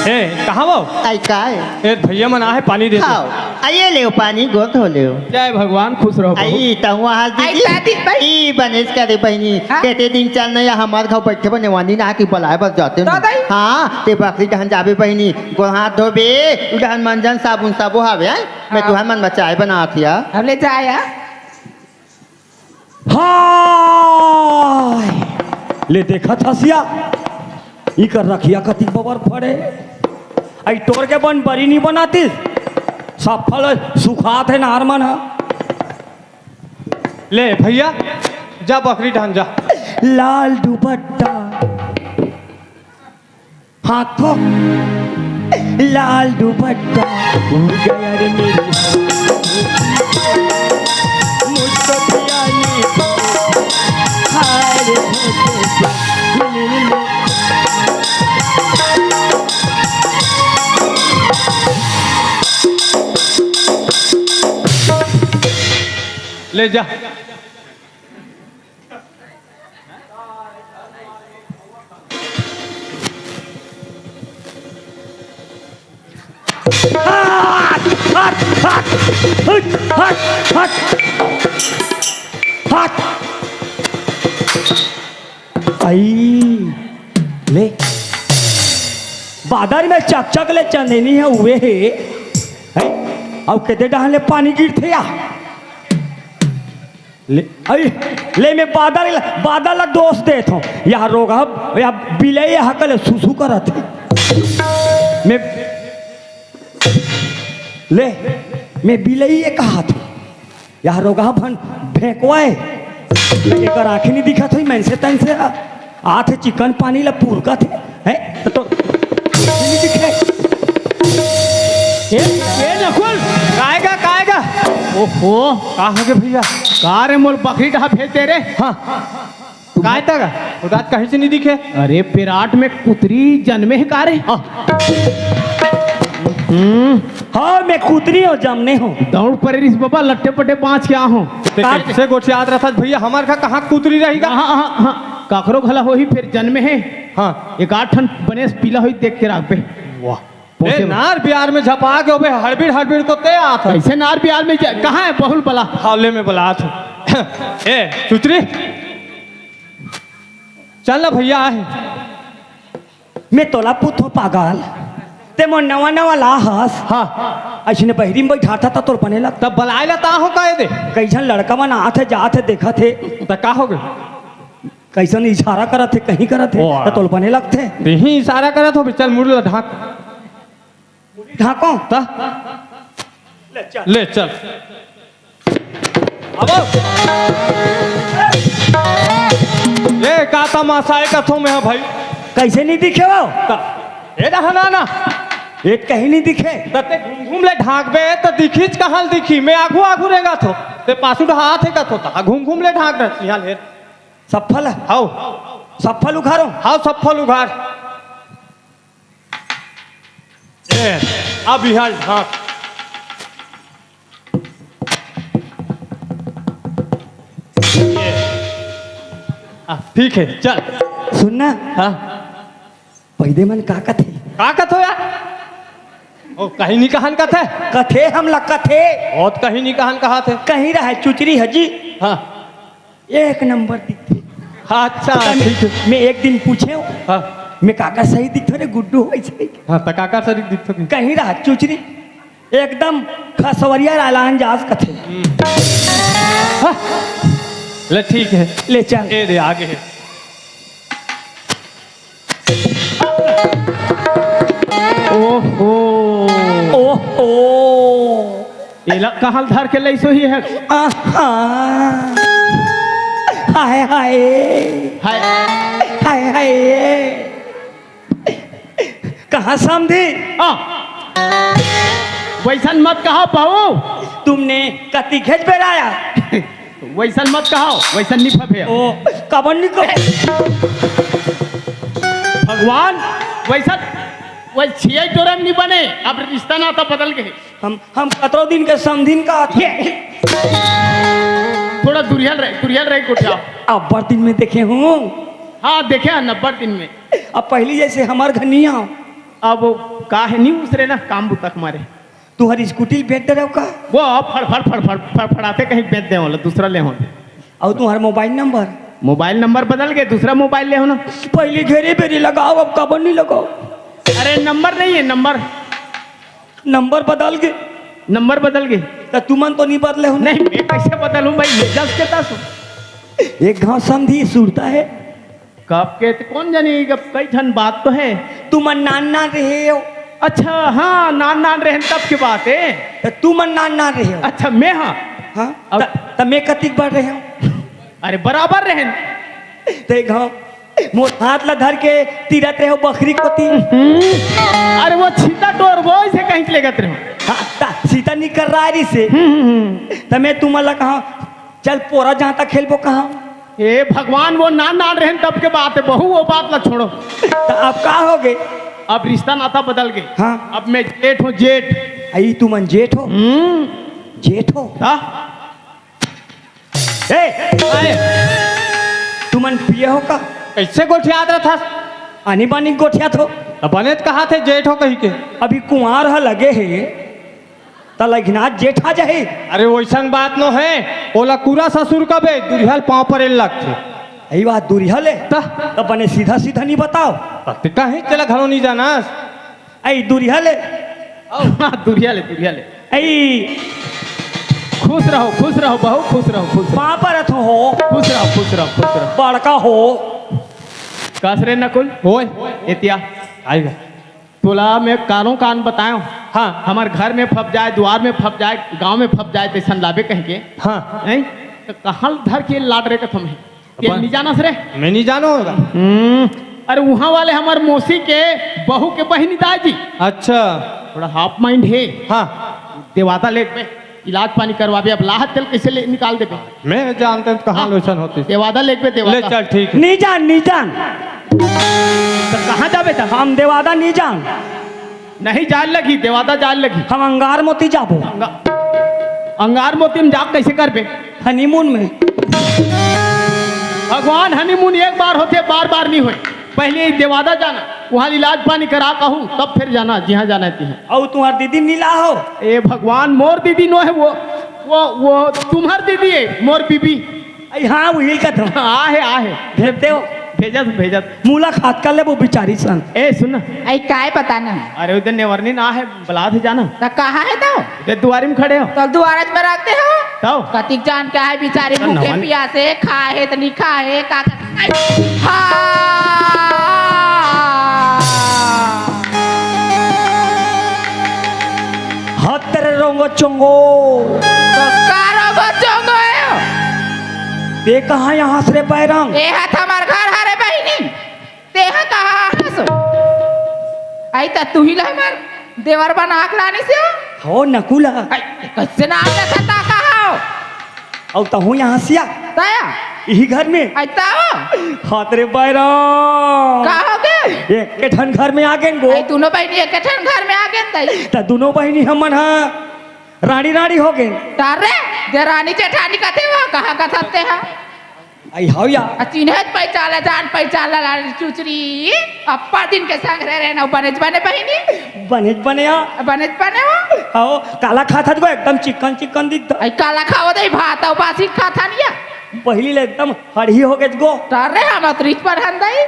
ए, कहाँ वो? आई काय? ए, भैया मन आहे, पानी दे दे। खाओ। आइए लेव पानी, गोद हो लेव। जय भगवान, खुश रहो बहू। आई, तहुआ हाथ आई, दीदी। दादी, भाई। ई बनेस करे बहिनी। हाँ? केते दिन चल नहीं, हमार घर बैठे बने वानी ना कि बलाए बस जाते तो नहीं। दाई। हाँ, ते बकरी डहन जाबे बहिनी, गोड़ हाथ धोबे, उडहन मंजन साबुन सबो हावे, हैं? मैं हाँ। तुहर मन बचाए बनात हिया। अब ले जाया। हाय! ले देखत हसिया, इकर रखिया कतिक बबर फड़े। आई टोर के बन बरी नी बनातिस, सब फल सुखात हे नार मन ह। ले भैया, जा बकरी ढान जा। लाल दुपट्टा। हाथों लाल दुपट्टा उड़ गया रे मेरे। मुझको पिया ने हाय रे होते से। ले जा। हट, हट, हट, हट, हट, हट। आई, ले। बादर में चकचक ले चंदेनी हे हुए हे। हैं? अउ केदे डहन ले पानी गिरथे या? ले, अई, ले मैं बादर, बादर ला दोष देत हूँ। यह रोगहा, यह बिलई यह कले सुसु करत हे। मैं, ले, मैं बिलई ये कहात हूँ। यह रोगहा भन भेंकवा हे। एकर आँखी नहीं दिखत होई, मनसे तनसे ह। आथे चिकन पानी ला पुरकत हे, हैं? त तो नहीं दिखे। ए, ए नकुल, काय गा, काय गा? ओहो। का हो गे भैया? का रे मोर बकरी डहा भेज दे रे। हाँ। काय तक? उदात कहीं से नहीं दिखे। अरे विराट में कुतरी जन्मे हे का रे? हाँ। हम्म। हाँ, मैं कुतरी हूँ, जमने हूँ। दौड़ परे रिस बाबा, लट्टे पट्टे बाँच के आ हूँ। ते का? कैसे गोठियात रहत भैया, हमार का कहाँ कुतरी रही गा? हाँ, हाँ, हाँ, काकरो घला होही, फेर जन्मे हे। हाँ। एक आठ ठन बनेस पीला होही, देख के राखबे। वाह। पोसे ए, में। नार बियार में झपा के ओबे हड़बिड़ हड़बिड़ को ते आत है। कैसे नार बियार में जा-, कहाँ है बहुल बला? हाले में बला आत है। ए, चुचरी। चल ना भैया आहे। मैं तोला पूछो पागल, ते मोर नवा नवा ला हस। हाँ। अइसने बहिरी में बैठा था, त तोर बने लग। तब बलाए ला ता हो का दे? कई झन लड़का मन आत हे, जात हे, देखत हे। त का हो गए? कइसन इशारा करत हे, कहीं करत हे, ओ। त तोर बने लगथे। तेही इशारा करत हो, चल मुड़ ला ढाक। ढाको। त ले चल। ले चल। अब ए, का तमाशा हे कथों में, भाई? कइसे नइ दिखे वो? त ए, रहा ना, ना। ए, कहीं नइ दिखे। त ते घूम घूम ले ढाकबे, त दिखीच कहाँ ले दिखही? मैं आघू आघू रेंगत हों, ते पाछू डहा आत हे कथों, त घूम घूम ले ढाक दे, इहाँ ले। सफल? हव। सफल उघारों? हव, सफल उघार। ए, अब इहाँ ढाक। ए, आ, ठीक हे, चल। सुन ना। हाँ। पइदे मन का कथे? का कथों यार? ओ, कहीं नइ कहन कथे? कथे हमला कथे। बहुत कहीं नइ कहन कहाथे। कहीं रहा चुचरी हजी। हाँ। एक नंबर दिखथे। अच्छा, त मैं, ठीक हे। मैं एक दिन पूछेंव, हाँ। मैं काकर सही दिखथों रे गुड्डू, अइसे कहिके। हाँ, त काकर सही दिखथों कि? कहीं रहा चुचरी, एकदम खसवरिया रालान जास कथे। हाँ। ले, ठीक हे। ले चल। ए दे, आगे हे। ओहो। ओहो। एला कहाँ धर के लइस होही? आहा। हाय, हाय। हाय। हाय, हाय। कहाँ समधी? आ। वइसन मत कहा बहू। तुमने कति घेच बेराया। वइसन मत कहा, वइसन नइ फबे। ओ, काबर नइ कहा? भगवान, वइसन, वइसन छियई टोरे म नइ बने, अब रिश्ता नाता बदल गे। हम, हम कतरो दिन के समधिन का ये। थोड़ा दुरिहा ले रहे, दुरिहा ले रहे गोठिया। अब्बड़ दिन में देखे हँव। हाँ, देखे हँव, अब्बड़ दिन में। अब पहिली जइसे हमर घर नइ आव। अब का हे, नइ उसरे ना, काम बुता के मारे। तुँहर स्कूटी बेच डरेव का? वो फड़फड़, फड़फड़, फड़फड़ाथे, कहीं बेच देवँव, दूसरा ले हों। अउ तुँहर मोबाइल नंबर? मोबाइल नंबर बदल गे, दूसरा मोबाइल ले हों ना। पहिली घेरी बेरी लगाव, अब काबर नइ लगाव? अरे नंबर नइ हे, नंबर। नंबर बदल गे। नंबर बदल गे। त तुमन तो नइ बदले हो ना? नहीं, मैं कइसे बदलहूँ भाई, मैं जस के तस हँव। एक घाँव समधी सुरता हे। कब के त कोन जनी, अब कई ठन बात तो हे। तुमन नान नान रहे हो। अच्छा, हाँ, नान नान रहेन तब के बात हे। त तुमन नान नान रहे हो। अच्छा, मैं हाँ। हाँ? अब त, त मैं कतिक बड़ रहे हँव? अरे, बराबर रहेन। त एक घाँव मोर हाथ ला धर के तीरत रहे हो बखरी कोती। हम्म। अरे, वो छीता टोर, वो अइसे कहीं के लेगत रहे हो। हाँ, त छीता निकर रहा रिसे। हम्म, हम्म, हम्म। त मैं तुमन ला कहाँ चल पोरा जहाँ तक खेलबो कहाँ। ए भगवान, वो नान नान रहेन तब के बात हे, बहू, वो बात ला छोड़ो। त अब का हो गे? अब रिश्ता नाता बदल गे। हाँ। अब मैं जेठ हँव, जेठ। अई तुमन जेठ हो? हम्म। जेठ हो? हाँ। ए, आए। तुमन पिए हो का? कइसे गोठियात रथस? आनी बानी गोठियात हों। त बने त कहाथे जेठ हो कहिके। अभी कुँवार ह लगे हे। त लघिना जेठा जाही। अरे वइसन बात नो हे, ओला कुरा ससुर कबे, दुरिहा ले पाँव परे ल लगथे। अई बात दुरिहा ले? त? त बने सीधा सीधा नइ बताव। त कहीं चला घलो नइ जानस। अई दुरिहा ले? हाँ, दुरिहा ले, दुरिहा ले। अई खुश रहो, खुश रहो, बहू खुश रहो, खुश रहो। पाँव परत हों। खुश रहो, खुश रहो, खुश रहो। बड़का हो। कस रे नकुल? ओए। एतिया। आइगा। तोला मैं कानो कान बताएँव। हाँ। हमर घर में फब जाए, दुवार में फब जाए, गाँव में फब जाए, तइसन लाबे कहिके। हाँ। नहीं? त कहाँ धर के लाड रे कथम हे? ते अपन नइ जानस रे? मैं नइ जानों। हम्म। अरे, उहाँ वाले हमर मौसी के बहू के बहिनी दाई जी। अच्छा। थोड़ा half mind हे। हाँ। देवादा लेगबे, इलाज पानी करवाबे, अब लाहत तेल कइसे ले निकाल देबे? मैं जानतेंव त कहाँ हाँ। लोइसन होतिस। देवादा लेगबे, देवादा। ले चल, ठीक हे। नइ जान, नइ जान। त कहाँ जाबे त? हम देवादा नइ जान। नहीं जाए लगही, देवादा जाए लगही। हम अंगार मोती जाबो। अंगा-, अंगार मोती म जाके कइसे करबे? हनीमून में। भगवान, हनीमून एक बार होथे, बार बार नइ होय। पहले ही देवादा जाना, उहाँ इलाज पानी करा कहूँ, तब फिर जाना, जिहाँ जाना हे तिहाँ। अउ तुम्हार दीदी नइ लाहो? ए भगवान, मोर दीदी नो हे वो, वो, वो तुम्हार दीदी हे, मोर बीबी। अई हाँ, उही कथों। आहे, आहे। भेजते हो? भेजत, भेजत। मुलाकात कर ले वो बिचारी सन। ए, सुन ना। अई काय पता ना। अरे, उधर नेवरनी ना हे, बलात हे जाना। त कहाँ हे तो? उधर दुवारी में खड़े हो। तो दुवारा में रखते हो? तो? कतिक जान के आहे बिचारी तो भूखे नवन- पियासे, खाहे त नइ खाहे, का, का, हाँ। चोंगो। तो कारो गो चोंगो हे। ते कहाँ यहाँ से रे बैरंग? ए हा त हमर घर हरे बहिनी। ते हा कहाँ हस? आई त तुही ला हमर देवर बना के लानिस हो। हो नकुला। आई, कइसे नाम लेथस त कहाँ हो? अउ तहूँ यहाँ सिया? तया? इही घर में? आई त हो? हाथ रे बैरंग। का हो गे? एक के ठन घर में आ गेन गो। आई दुनों बहिनी एक के ठन घर में आ गेन तई। त दुनों बहिनी हमन हा राड़ी राड़ी हो गेन। तारे, देरानी जेठानी कथे हो, कहाँ कथस ते हा? आई हव या। आ चिन्हत पहिचान ला, जान पहिचान ला, लाड़ी चुचरी। अब्बड़ दिन के संग रहे रहे ना, बनेच बने बहिनी। बनेच बने आ। बनेच बने हो। आओ, काला खाथस गो, एकदम चिकन चिकन दिखत। आई काला खावत ही भात अउ बासी खाथन या। पहिली ले एकदम हड़ही हो गेच गो। तारे हम अतरीच पर हन दई।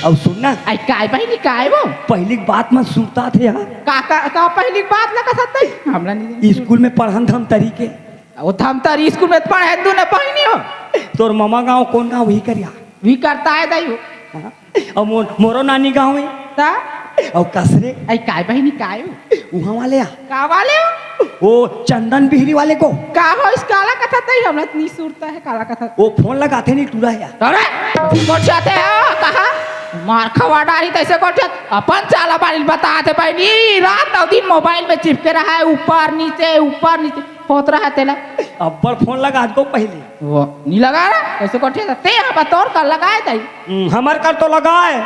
अउ सुन ना। आई काय बहिनी, काय वो? पहिली के बात मन सुरतात हे हा। का, का, का पहिली के बात ला कथस दई? हमला नहीं। स्कूल में पढ़न धमतरी के। ओ धमतरी स्कूल में पढ़े तू न बहिनी हो। तोर ममा गाँव कोन गाँव? उही करिया। उही करता हे दई हो। हाँ। अउ मोर, मोरो नानी गाँव हे। ता? अउ कस रे? आई काय बहिनी, काय हो? उहाँ वाले आ। का वाले हो? ओ चंदन बिहरी वाले गो। का हो, इस काला कथस दई, हमला त नी सुरता हे, काला कथस। ओ फोन लगाथे नी टूरा हे। अरे, गोठियाथे हो, कहाँ? मार खवा डारी तइसे गोठियाथे। अपन चाला बारी ल बतात हे बहिनी, रात अउ दिन मोबाइल में चिपके रहा हे, ऊपर नीचे, ऊपर नीचे होत रहा हे तेला। अब्बड़ फोन लगात गो पहिली। वो नी लगा रहा, कइसे गोठियाथे? ते हा बतौर का लगाए दई। हम्म, हमर कर तो लगाए।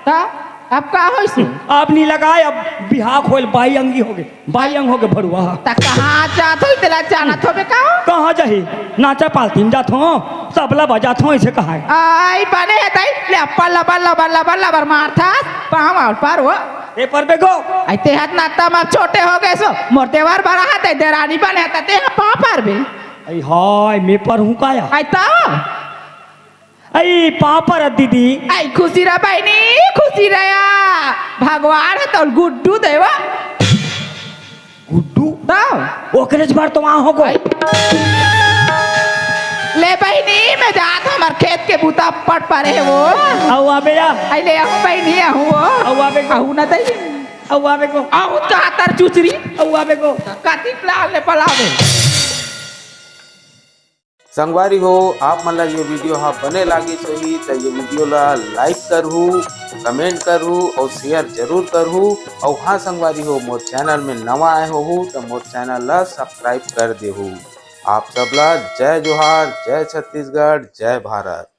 त अब का होइस? अब नी लगाए, अब बिहाव होइल, बाई अंगी हो गे, बाई अंग हो गे भड़ुआ। त कहाँ जात हो, तेला जानत होबे का हो? कहाँ जाही? नाचा पालती में जात हो, तबला बजात हो, अइसे कहा हे। आई बने हे दई, ले अब्बड़ लबर लबर लबर लबर मारथस, पाँव अउ पर हो। ए पर बे गो। आई ते हा त नाता म छोटे हो गेस हो, मोर देवर बड़ा हे, ते देरानी बने हे, त ते हा पाँव परबे। आई हाय, मैं परहूँ का या? आई त आई पाँव परत दीदी। आई खुशी रह बहिनी, खुशी रहा। भगवान हे तोला गुड्डू देवा। गुड्डू? त? ओकरेच बर तो आ हो गो। आई। ले बहिनी, मैं जात हँव, हमर खेत के बूता पट परे हे वो। अउ आबे या। आई ले आहूँ बहिनी, आहूँ वो। अउ आबे गो। आहूँ न दई। अउ आबे गो। आहूँ त कहाँ तर चुचरी। अउ आबे गो। कति प्लान ले पलावे। संगवारी हो, आप मन ला ये वीडियो हा बने लागिस होही त ये वीडियो ला like करहू, comment करहू अउ share जरूर करहू। अउ हाँ संगवारी हो, मोर channel में नवा आए होहू त मोर channel ला subscribe कर देहू। आप सब ला जय जोहार, जय छत्तीसगढ़, जय भारत।